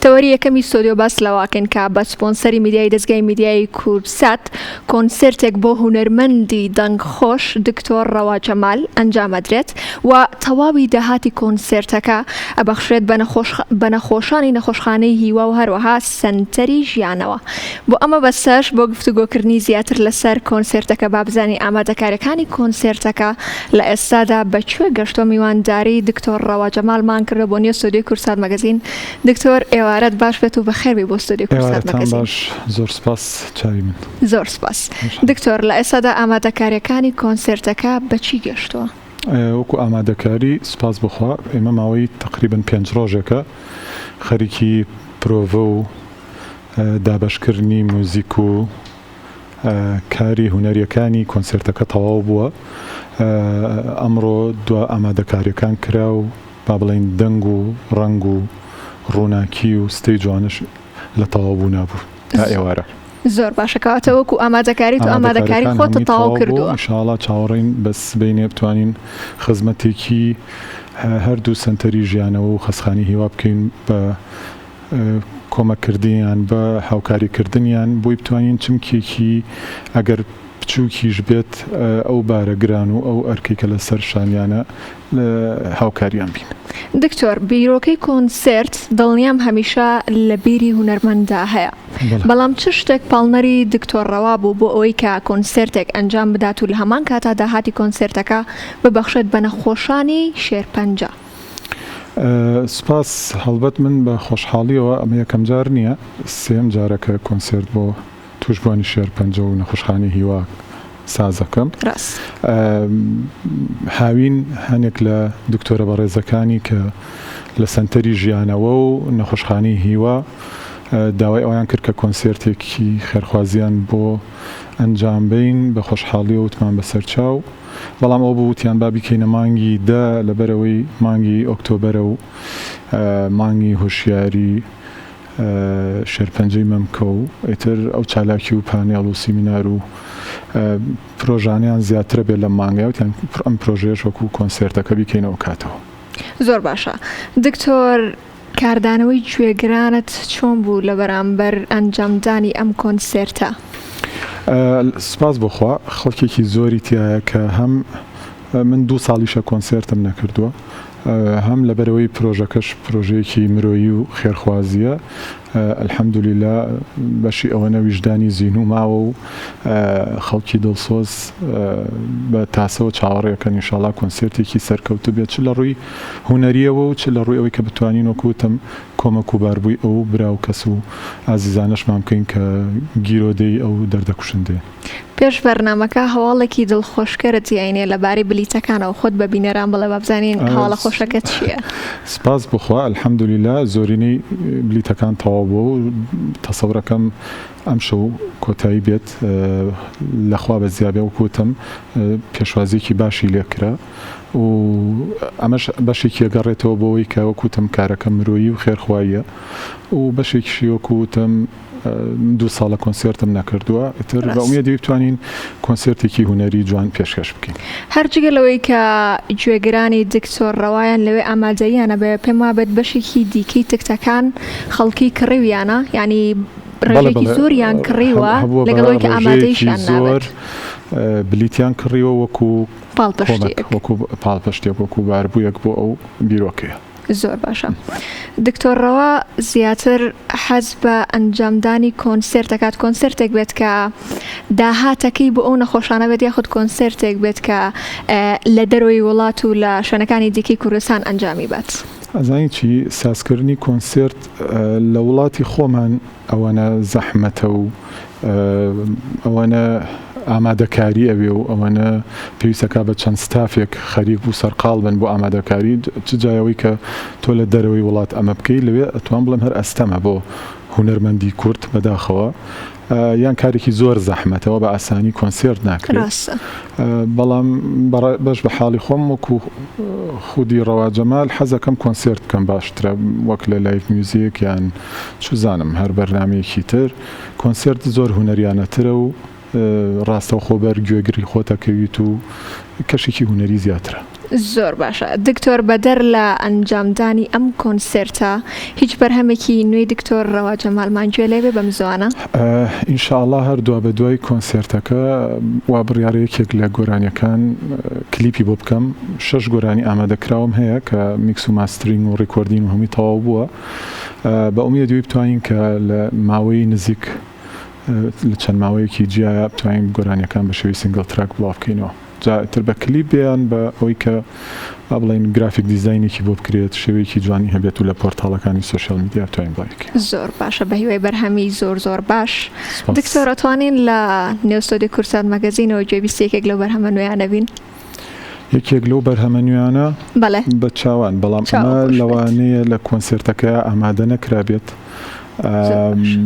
تەوەری یەکەمی ستۆدیۆ باس لەوەکەین کە بە سپۆنسەری میدیایی دەزگای میدیایی کوردسات کۆنسێرتێک بۆ هونەرمەندی دەنگ خۆش دکتۆر ڕەوا جەمال ئەنجام ئەدرێت و تەواوی داهاتی کۆنسێرتەکە ئەبەخشرێت بە نەخۆشانی نەخۆشخانەی هیوا و هەروەها سەنتەری ژیانەوە. بۆ ئەمە بەسەش بۆ گفتوگۆکردنی زیاتر لەسەر کۆنسێرتەکە با بزانین ئامادەکاریەکانی کۆنسێرتەکە لە ئێستادا بە کوێ گەشتوە میوانداری دکتۆر ڕەوا جەمالمان کردوە بۆ نێو ستۆدیۆی کوردسات مەگەزین دکتۆر ئێوارەت باش بێت و بەخێر بێی بۆ ستۆدیۆی کوردسات ئێوارەتان مەگەزین. باش زۆر سوپاس چاوی من. زۆر سوپاس دکتۆر لە ئێستادا ئامادەکاریەکانی کۆنسێرتەکە بە چی گەشتوە؟ وەکو ئامادەکاری سوپاس بۆ خوا ئێمە ماوەی تەقریبەن پێنج ڕۆژێکە خەریکی پرۆڤە و دابەشکردنی موزیک و کاری هونەریەکانی کۆنسێرتەکە تەواو بووە ئەمڕۆ دوا ئامادەکاریەکان کرا و با بڵێین دەنگ و ڕەنگ و ڕووناکی و stage وانەش لە تەواو بوونا بوو تا ئێوارە. زۆر باشە کەواتە وەکو ئامادەکاری تۆ ئامادەکاری ئامادەکاریەکان خۆتت هەمووی تەواو تەواو بوو کردووە. ان شاء اللە چاوەڕێین بە سبەینێ بتوانین خزمەتێکی هەردوو سەنتەری ژیانەوە و خەستخانەی هیوا بکەین بە کۆمەک کردنیان بە هاوکاری کردنیان بۆی بتوانین چمکێکی ئەگەر بچووکیش بێت ئەو بارە گران و ئەو ئەرکەی کە لەسەر شانیانە هاوکاریان بین. دکتۆر بیرۆکەی کۆنسێرت دڵنیام هەمیشە لە بیری هونەرمەنددا هەیە، بەڵام چ شتێک پاڵنەری دکتۆر ڕەوا بوو بۆ ئەوەی کە کۆنسێرتێک ئەنجام بدات و لە هەمان کاتا داهاتی کۆنسێرتەکە ببەخشێت بە نەخۆشانی شێرپەنجە؟ سوپاس، هەڵبەت من بە خۆشحاڵیەوە ئەمە یەکەم جار نییە، سێیەم جارە کە کۆنسێرت بۆ تووشبووانی شێرپەنجە و نەخۆشخانەی هیوا سازەکەم. ڕاست. هاوین هەنێک لە دکتۆرە بەڕێزەکانی کە لە سەنتەری ژیانەوە و نەخۆشخانەی هیوا داوای ئەویان کرد کە کۆنسێرتێکی خێرخوازیان بۆ ئەنجام بەین، بە خۆشحاڵیەوە وتمان بەسەرچاو. بەڵام ئەوە بوو وتیان با بیکەینە مانگی دە لەبەرئەوەی مانگی ئۆکتۆبەرە و مانگی هۆشیاری شێرپەنجەی مەمکە و ئیتر ئەو چالاکی و پانێڵ و سیمینار و پرۆژانەیان زیاترە بێت لەم مانگە وتیان ئەم پرۆژەیەش وەکو کۆنسێرتەکە بیکەینە ئەو کاتەوە. زۆر باشە دکتۆر کاردانەوەی گوێگرانت چۆن بوو لە بەرامبەر ئەنجامدانی ئەم کۆنسێرتە؟ سوپاس بۆ خوا خەڵکێکی زۆری تیایە کە هەم من دوو ساڵیشە کۆنسێرتم نەکردووە هەم لەبەرئەوەی پرۆژەکەش پرۆژەیەکی مرۆیی و خێرخوازییە الحمدللە بەشی ئەوەنە ویژدانی زینوو ماوە و خەڵکی دڵسۆز بە تاسەوە چاوەڕێکەن ئینشاڵا کۆنسێرتێکی سەرکەوتوو بێت چ لە ڕووی هونەرییەوە و چ لە ڕووی ئەوەی کە بتوانین وەکو وتم کۆمەک و باربووی ئەو برا و کەس و ئازیزانەشمان بکەین کە گیرۆدەی ئەو دەردە کوشندەیەن. پێش بەرنامەکە هەواڵێکی دڵخۆشکەرت یاینێ لەبارەی بلیتەکانەوە خۆت بە بینەران بڵێ با بزانین هەواڵە خۆشەکە چییە؟ سپاس بۆ خوا الحمدللە زۆرینەی بلیتەکان تەواو بووە و تەسەورەکەم ئەمشەو کۆتایی بێت لە خوا بەزیابێ وەکو وتم پێشوازیەکی باشی لێکرا و ئەمەش بەشێکی ئەگەڕێتەوە بۆ ئەوەی کە وەکو وتم کارەکە مرۆیی و خێرخواییە و بەشێکیشی وەکو وتم دوو ساڵە کۆنسێرتم نەکردووە ئیتر بە ئومێدی بتوانین کۆنسێرتێکی هونەری جوان پێشکەش بکەین. هەر جگە لەوەی کە گوێگرانی دکتۆر ڕەوایان لەوێ ئامادەییان ئەبێ پێم وابێت بەشێکی دیکەی تکتەکان خەڵکی کڕیویانە یانی ڕێژەیەکی زۆریان کڕیوە لەگەڵ ئەوەی کە ئامادەیشیان نابێت. بلیتیان کڕیوە وەکو پاڵپشتیەک وەکو پاڵپشتێک وەکو باربوویەک بۆ ئەو بیرۆکەیە. زۆر باشە دکتۆر ڕەوا زیاتر حەز بە ئەنجامدانی کۆنسێرت دەکات کۆنسێرتێک بێت کە داهاتەکەی بۆ ئەو نەخۆشانە بێت یاخود کۆنسێرتێک بێت کە لە دەرەوەی وڵات و لە شوێنەکانی دیکەی کوردستان ئەنجامی بات. ئەزانی چی سازکردنی کۆنسێرت لە وڵاتی خۆمان ئەوەنە زەحمەتە و ئەوەنە ئامادەکاری ئەوێ و ئەوەنە پێویستەکا بە چەند ستافێک خەریک و سەرقاڵ بن بۆ ئامادەکاری چ جای ئەوەی کە تۆ لە دەرەوەی وڵات ئەمە بکەی لەوێ ئەتوان بڵێم هەر ئەستەمە بۆ هونەرمەندی کورد بەداخەوە یان کارێکی زۆر زەحمەتەوە بە ئاسانی کۆنسێرت ناکرێت ڕاستە. بەڵام بەش بە حاڵی خۆم وەکو خودی ڕەوا جەمال حەزەکەم کۆنسێرت بکەم باشترە وەک لە live music یان چوزانم هەر بەرنامەیەکی تر کۆنسێرت زۆر هونەریانەترە و ڕاستەوخۆ بەر گوێگری خۆت ئەکەویت و کەشێکی هونەری زیاترە. زۆر باشە دکتۆر بەدەر لە ئەنجامدانی ئەم کۆنسێرتە هیچ بەرهەمێکی نوێی دکتۆر ڕەوا جەمالمان گوێ لێ بێ بەم زوانە؟ ان شاء اللە هەر دوابەدوای کۆنسێرتەکە وا بڕیارە یەکێک لە گۆرانیەکان کلیپی بۆ بکەم شەش گۆرانی ئامادەکراوم هەیە کە mix و mastering و recording و هەمووی تەواو بووە بە ئومێدی وەی بتوانین کە لە ماوەی نزیک لە چەند ماوەیەکی جیایا بتوانین گۆرانیەکان بە شێوەی single track بڵاو بکەینەوە. جا ئیتر بە کلیپ بێ یان بە ئەوەی کە با بڵێین graphic design ێکی بۆ بکرێت شێوەیەکی جوانی هەبێت و لە پۆرتاڵەکانی social media بتوانین بڵاوی بکەین. زۆر باشە بەهیوای بەرهەمی زۆر زۆر باش. سوپاس. دکتۆر ئەتوانین لە نێو ستۆدیۆ کوردسات مەگەزینەوە گوێبیستی یەکێک لەو بەرهەمە نوێیانە بین؟ یەکێک لەو بەرهەمە نوێیانە؟ بەڵێ. بە چاوان بەڵام چاوم ئەمە خۆش بێت. لەوانەیە لە کۆنسێرتەکەیا ئامادە نەکرابێت. زۆر باشە.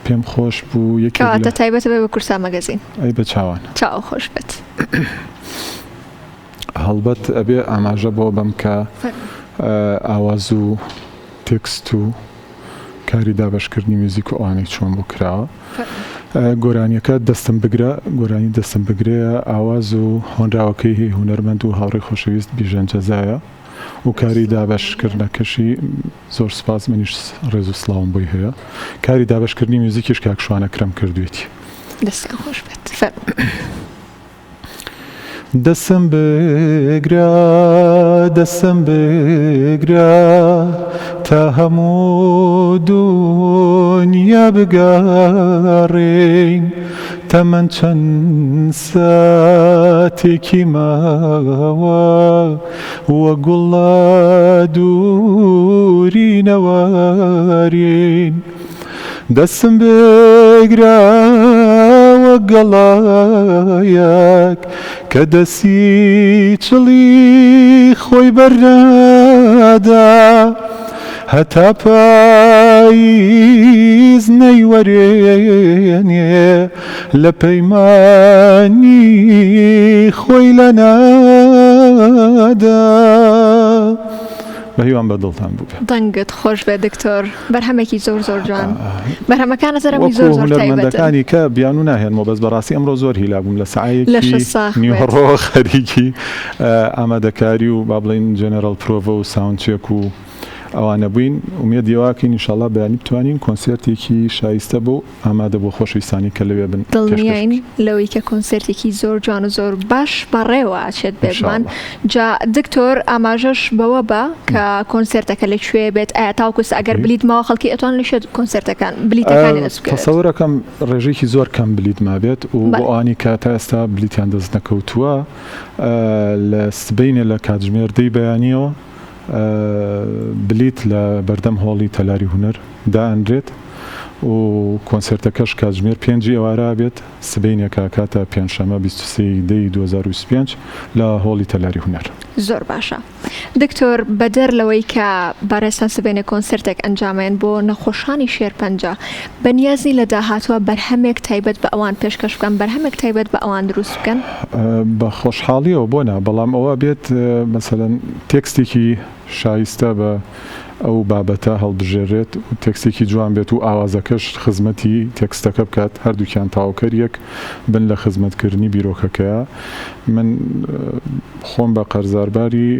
پێم خۆش بوو یەکێک لە. کەواتە تایبەتە بێ بە کوردستان مەگەزین. ئەی بە چاوان. چاو خۆش بێت. هەڵبەت ئەبێ ئاماژە بەوە بەم کە ئاواز و تێکست و کاری دابەشکردنی میوزیک و ئەوانەی چۆن بۆ کراوە. گۆرانیەکە دەستم بگرە گۆرانی دەستم بگرەیە ئاواز و هۆنراوەکەی هی هونەرمەند و هاوڕێی خۆشەویست بیژەن جەزایە و کاری دابەشکردنەکەشی زۆر سوپاس منیش ڕێز و سڵاوم بۆی هەیە کاری دابەشکردنی میوزیکیش کاک شوان ئەکرەم کردوێتی. دەستتان خۆش بێت فەرموو. دەسم بگرە دەسم بگرە تا هەموو دونیا بگەڕێین تەمەن چەند ساتێکی ماوە وەک گوڵ لە دووری نەوارین. دەستم بگرە وەک گەڵایەک کە دەستی چڵی خۆی بەرنادا هەتا پاییز نەیوەرێنێ لە پەیمانی خۆی لەنادا. بەهیوام بە دڵتان بووبێ. دەنگت خۆش بێت دکتۆر بەرهەمێکی زۆر زۆر جوان بەرهەمەکانت هەمووی وەکو زۆر زۆر تایبەتن. هونەرمەندەکانی کە بیانوو ناهێنمەوە بەس بەڕاستی ئەمڕۆ زۆر هیلاک بووم لە سەعایەکی لەشت ساخ بێت. نیوەڕۆ خەریکی ئامادەکاری و با بڵێین جەنەرەڵ پرۆڤە و sound check و ئەوانە بووین ئومێدی واکەین ئینشاڵا بەیانی بتوانین کۆنسێرتێکی شایستە بۆ ئامادە بۆ خۆشەویستانی کە لەوێ بن پێشکەش دڵنیاین بکەین. لەوەی کە کۆنسێرتێکی زۆر جوان و زۆر باش بەڕێوە ئەچێت بێگومان. ان شاء اللە. جا دکتۆر ئاماژەش بەوە بە کە کۆنسێرتەکە لە کوێ بێت ئایا تاوەکو ئێستا ئەگەر بلیت ماوە خەڵکی ئەتوانن لە کوێ کۆنسێرتەکان بلیتەکانیان دەست بکەوێت؟ تەسەورەکەم ڕێژەیەکی زۆر کەم بلیت مابێت و بۆ بەڵێ. ئەوانەی کە تا ئێستا بلیتیان دەست نەکەوتووە لە سبەینێ لە کاتژمێر دەی بەیانیەوە بلیت لە بەردەم هۆڵی تەلاری هونەر دائەنرێت و کۆنسێرتەکەش کاتژمێر پێنجی ئێوارە ئەبێت، سبەینێ کە ئەکاتە پێنجشەمە 23 ی دە ی 2025 لە هۆڵی تەلاری هونەر. زۆر باشە دکتۆر بەدەر لەوەی کە بەڕێزتان سبەینێ کۆنسێرتێک ئەنجامەیەن بۆ نەخۆشانی شێرپەنجە بەنیازنی لە داهاتووە بەرهەمێک تایبەت بە ئەوان پێشکەش بکەن بەرهەمێک تایبەت بە ئەوان دروست بکەن؟ بە خۆشحاڵیەوە بۆ نا، بەڵام ئەوە ئەبێت مەسەلەن تێکستێکی شایستە بە ئەو بابەتە هەڵبژێرێت و تێکستێکی جوان بێت و ئاوازەکەش خزمەتی تێکستەکە بکات، هەردووکیان تەواوکەر یەک بن لە خزمەتکردنی بیرۆکەکەیا. من خۆم بە قەرزارباری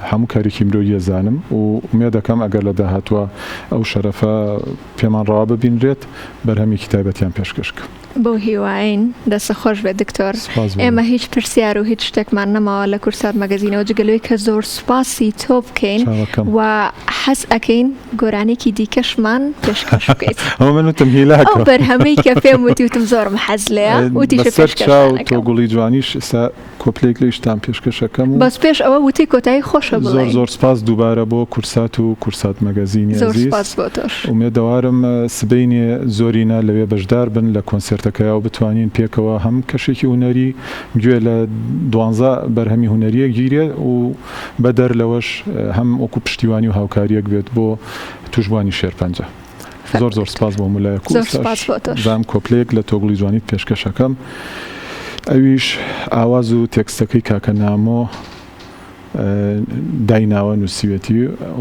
هەموو کارێکی مرۆیی ئەزانم و ئومێدەکەم ئەگەر لە داهاتووا ئەو شەرەفە پێمان ڕەوا ببینرێت بەرهەمێکی تایبەتیان پێشکەش کەم. بەو هیوایەین. دەستت خۆش بێت دکتۆر. سوپاس بۆ ئێمە هیچ پرسیار و هیچ شتێکمان نەماوە لە کوردسات مەگەزینەوە جگە لەوەی کە زۆر سوپاسی تۆ بکەین چاوەکەم. و حەز ئەکەین گۆرانیەکی دیکەشمان پێشکەش بکەیت. ئەوە من وتم ئەو هیلاکم. بەرهەمەی کە پێم وتی وتم زۆرم حەز لێیە وتیشە بەسەر چاو پێشکەشتان تۆ ئەکەم. گوڵی جوانیش ئێستا کۆپلەیەک لەویشتان پێشکەش ئەکەم و. بەس پێش ئەوە وتەی کۆتایی خۆشە زۆر بڵێین. زۆر سپاس دووبارە بۆ کورسات و کورسات مەگەزینی زۆر ئەزیز. سپاس بۆ تۆش. ئومێدەوارم سبەینێ زۆرینە لەوێ بەشدار بن لە کۆنسێرتەکەیا و بتوانین پێکەوە هەم کەشێکی هونەری گوێ لە دوانزە بەرهەمی هونەرییەک گیرێ و بەدەر لەوەش هەم وەکو پشتیوانی و هاوکارییەک بێت بۆ تووشبووانی شێرپەنجە. زۆر زۆر سپاس بۆ هەموو لایەک و زۆر سپاس ئێستاش بۆ تۆش. زام کۆپلەیەک لە تۆگوڵی جوانیت پێشکەش ئەکەم ئەویش ئاواز و تێکستەکەی کاکە نامۆ دایناوە نووسیوێتی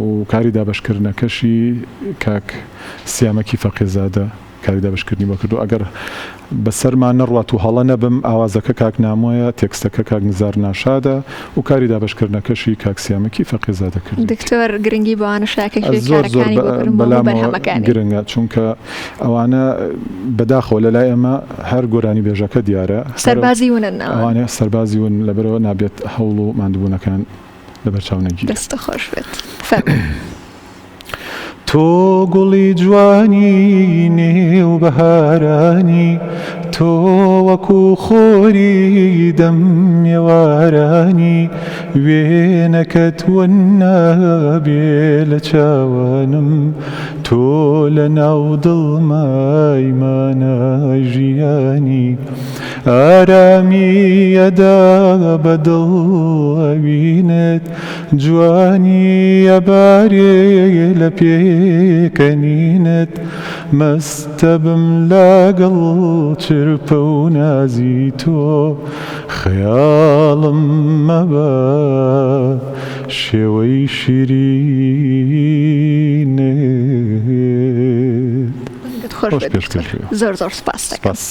و کاری دابەشکردنەکەشی کاک سیامەکی فەقێزادە. کاری دابەشکردنی بۆ کردووە. ئەگەر بەسەرما نەڕوات و هەڵە نەبم ئاوازەکە کاک نامۆیە، تێکستەکە کاک نزار ناشادە و کاری دابەشکردنەکەشی کاک سیامەکی فەقێزادە کردوویەتی. دکتۆر گرنگی بەوانەش دا کە کوێ زۆر زۆر کارەکانی بۆ کردن بۆ بەلامەوە بەرهەمەکانی. گرنگە چونکە ئەوانە بەداخەوە لەلای ئێمە هەر گۆرانیبێژەکە دیارە هەر سەربازی ونن ئەوان. ئەوانە سەربازی ون لەبەرئەوە نابێت هەوڵ و ماندووبوونەکان لەبەرچاو نەگیرێت. دەستت خۆش بێت فەرموو. تۆ گوڵی جوانی نێو بەهارانی تۆ وەکو خۆری دەم ئێوارانی وێنەکەت ون نابێ لە چاوانم تۆ لە ناو دڵمای مانای ژیانی ئارامی ئەدا بە دڵ ئەوینت جوانی ئەبارێ لە پێکەنینت مەستەبم لەگەڵ چرپە و نازی تۆ خەیاڵم مەبە شێوەی شیرینت. دەنگت خۆش خۆش بێت پێشکەش دکتۆر بێ. زۆر زۆر سوپاست دەکەم. سپاس.